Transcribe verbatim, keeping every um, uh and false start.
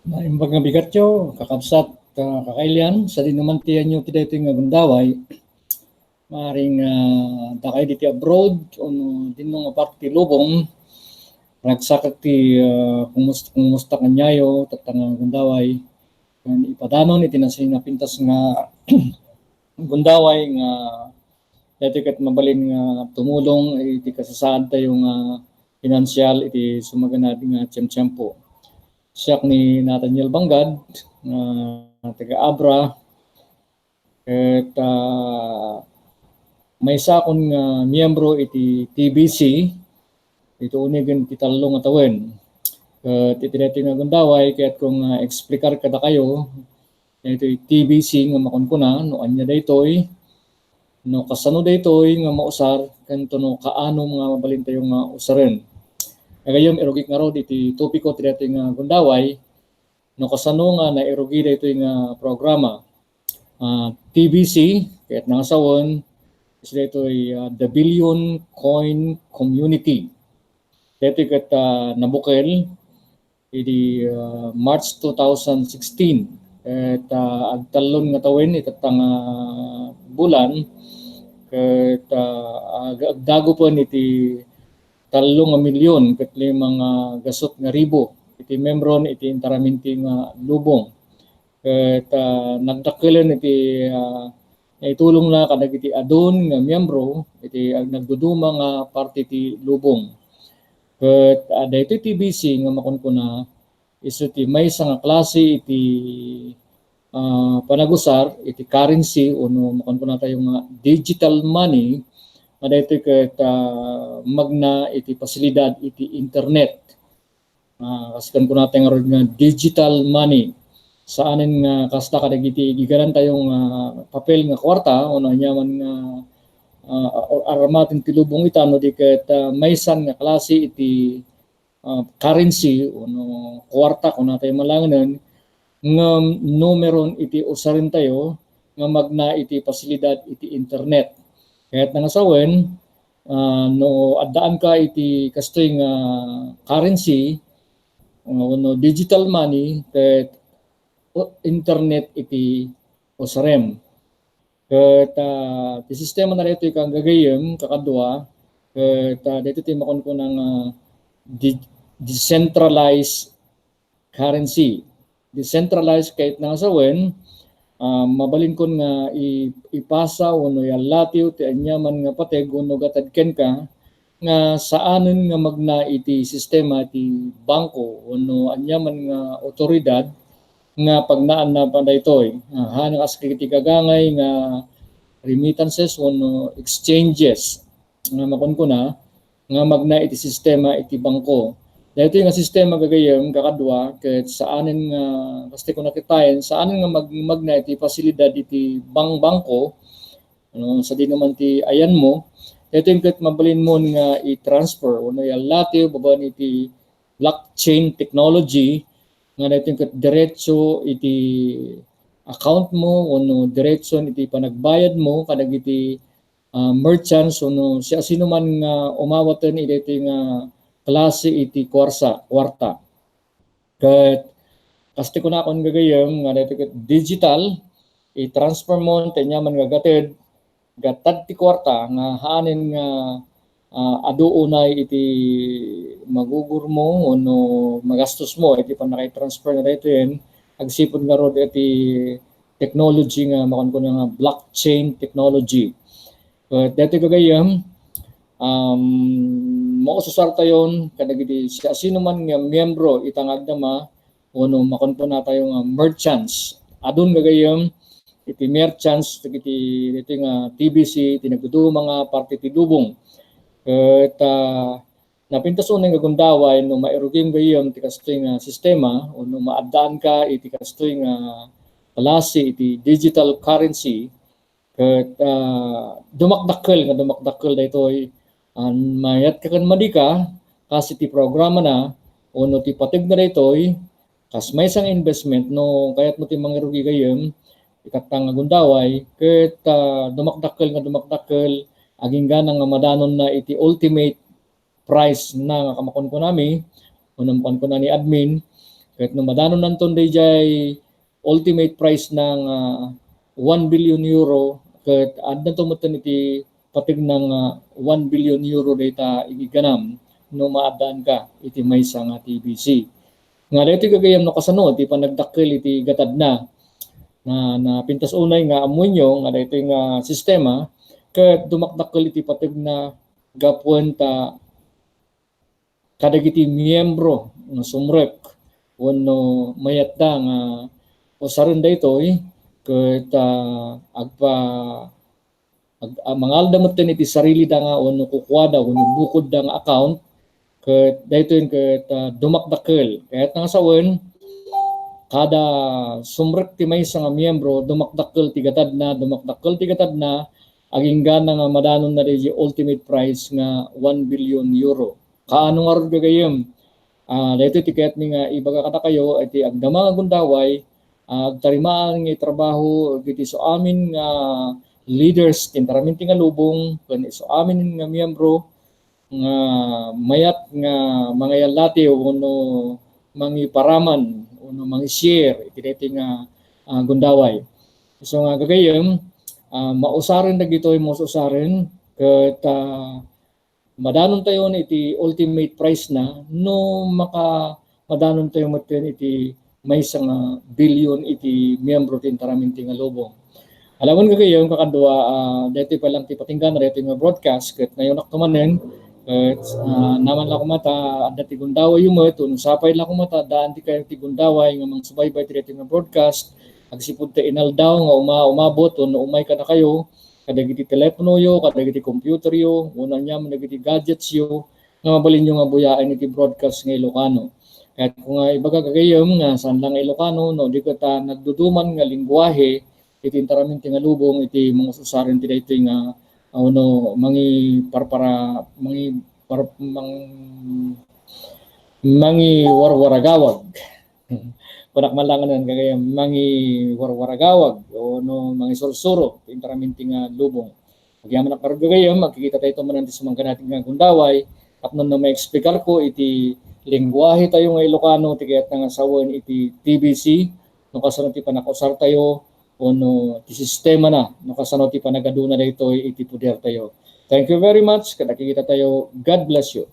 Naimbag nga bigatyo, kakabsat, ah, kakailian, sadino man ti anyo ti daytoy nga gundaway, maaring, ah, dakay diti abroad, o no, dinno nga parte ti lubong, ragsakak ti, ah, kumus-, kumusta kaniayo, tatta nga gundaway, ken ipadanon iti nasi-, napintas nga gundaway nga daytoy ket mabalin nga tumulong iti kasasaadtayo nga pinansial iti sumaganad nga tiemtiempo. Siak ni Nathaniel Banggad, nga taga Abra, ket, ah, maysaakon nga miyembro iti T B C, iti unegen ti tallo nga tawen. Ket iti daytoy nga gundaway, kayatko nga eksplikar kadakayo daytoy T B C nga makunkuna, no ania daytoy, no kasano daytoy nga mausar, ken no kaano nga mabalintayo nga usaren. Gagayyem, irugik ngarud iti topiko ti daytoy nga gundaway, no kasano nga nairugi daytoy nga programa. Ah, T B C, ket nangasawen, isu daytoy, ah, The Billion Coin Community. Daytoy ket, ah, nabukel idi, ah, March two thousand sixteen. Ket, ah, agtallon nga tawen itatta nga bulan, ket, ah, ag-, agdagupen iti tallo nga milyon ket lima nga gasut nga ribu iti membron iti intaraminti nga lubong. Ket, ah, nagdakkelen iti, ah, naitulongna kadagiti adun nga miyembro iti ag-, nagduduma nga parte ti lubong. Ket, ah, daytoy T B C nga makunkuna, isu ti maysa nga klase iti, ah, panagusar iti currency, o no makunkunatayo nga digital money, nga daytoy ket, ah, magna iti pasilidad iti internet. Ah, kas kunkunatayo ngarud nga digital money. Saanen nga kasta kadagiti giganantayo nga papel nga kuarta, o no aniaman nga, ah, ar-, aramaten ti lubong ita, no di ket, ah, maysan nga klase iti ah, currency o no kuarta, kunatayo man laengen, ngem numeron iti usarentayo nga magna iti pasilidad iti internet. Ket nangasawen, ah, no addaanka iti kastoy nga currency, ah, wenno digital money, ket o-, internet iti usarem. Ket, ah, ti sistema na daytoy, kagagayem, kakadua, ket, ah, daytoy ti makunkuna nga de-, decentralized currency. Decentralized ket nangasawen, ah, mabalinkon nga i-, ipasa wenno iallatiw ti aniaman nga pateg wenno gatad kenka nga saanen nga magna iti sistema ti bangko wenno aniaman nga awtoridad nga pagnaanna daytoy. Ah, haan nga kas dagiti gagangay nga remittances wenno exchanges nga makunkuna nga magna iti sistema iti bangko. Daytoy nga sistema gagayem, kakadua, ket saanen nga, kas ti kunakitaen, saanen nga mag-, magna iti pasilidad iti bang-, bangko, no, sadino man ti ayanmo, daytoy ket mabalinmon nga i-transfer wenno iallatiw babaen iti blockchain technology, nga daytoy ket diretso iti account mo wenno diretso iti panagbayad mo kadagiti, ah, merchants wenno siasino man nga umawaten iti daytoy nga klase iti kuarsa-, kuarta. Ket kas ti kunakon gagayem nga daytoy ket digital, i-transfer mo ti aniaman nga gatted, gatted ti kuarta nga haanen nga, ah, adu unay iti magugurmo wenno magastos mo iti pannakaitransfer na daytoyen, agsipud ngarud iti technology nga makunkuna nga blockchain technology. Ket daytoy gagayem, um, maususartayon kadagiti siasino man nga miyembro ita nga agdama wenno makunkunatayo nga merchants. Adun gagayem iti merchants dagiti daytoy nga T B C, ti nagduduma nga parte ti lubong. Ket, ah, napintas unay nga gundaway no mairugim gayem ti kastoy nga sistema wenno maaddaanka iti kastoy nga klase iti digital currency, ket, ah, dumakdakkel nga dumakdakkel daytoy, ah, mayat ka ken madi ka, kas iti programa na, wenno ti pateg na daytoy, kas maysa nga investment, no kayatmo ti mangirugi gayem, itatta nga gundaway, ket, ah, dumakdakkel nga dumakdakkel, agingga na nga madanonna iti ultimate price na nga makunkunami, wenno makunkuna ni admin, Ket no madanonnanton dayjay ultimate price na nga one billion euro, ket addanto metten iti pateg na nga one billion euro dayta igiganam no maaddaanka iti maysa nga T B C. Nga daytoy gagayyem no kasano ti panagdakkel iti gatadna. Na, napintas unay nga ammoenyo nga daytoy nga sistema ket dumakdakkel iti pateg na gapuan ta kadagiti miyembro nga sumrek wenno mayatda nga usaren daytoy ket, ah, agpa-, ag-, ah, mangalda metten iti sarilida nga wenno kukuada wenno bukodda nga account ket daytoy ket, ah, dumakdakkel. Kayatna nga sawen, kada sumrek ti maysa nga miyembro, dumakdakkel ti gatadna, dumakdakkel ti gatadna, agingga na nga madanonna daydi ultimate price nga one billion euro. Kaano ngarud gagayyem? Ah, daytoy ti kayatmi nga ibaga kadakayo, iti agdama nga gundaway, ah, agtarimaan nga itrabaho iti isu amin nga leaders ti intaramin ti nga lubong, ken isu amin nga miyembro nga mayat nga mangayallatiw wenno mangiparaman wenno mangi-share iti daytoy nga, ah, gundaway. So nga gagayyem, ah, mausaren dagitoy, maus-usaren ket, ah, madanontayon iti ultimate price na no maka-, madanontayo metten iti maysa nga bilyon iti miyembro ti intaramin ti nga lubong. Alawen gagayyem, kakadua, ah, daytoy pay lang ti patinggana daytoy nga broadcast ket nayonakto manen ket, ah, naman la koma ta adda ti gundawayyo met wenno sapay la koma ta addaan ti kayo ti gundaway nga mangsubaybay ti daytoy nga broadcast agsipud ta inaldaw nga uma-, umabot wenno umay kadakayo kadagiti teleponoyo, kadagiti computeryo, wenno aniaman dagiti gadgetsyo nga mabalinyo nga buyaen iti broadcast nga Ilocano. Kayatko nga ibaga gagayyem nga saan la nga Ilocano no di ket, ah, nagduduman nga lengguwahe iti intaramin ti nga lubong iti mangus-usaren ti daytoy nga, ah, wenno mangiparpara-, mangi-, par-, mang-, mangiwarwaragawag. Kunak man la nga gagayyem, mangiwarwaragawag wenno mangisursuro ti intaramin ti nga lubong. Agyamanak ngarud gagayyem, agkikitatayo manen ti sumangkannatin nga gundaway, tapno no maeksplikar ko iti lengguwahe tayo nga Ilocano, ti kayatna nga sawen iti T B C, no kasano ti panakusar tayo, wenno ti sistema na, no kasano ti panagaduna daytoy iti poder tayo. Thank you very much, ket agkikitatayo. God bless you.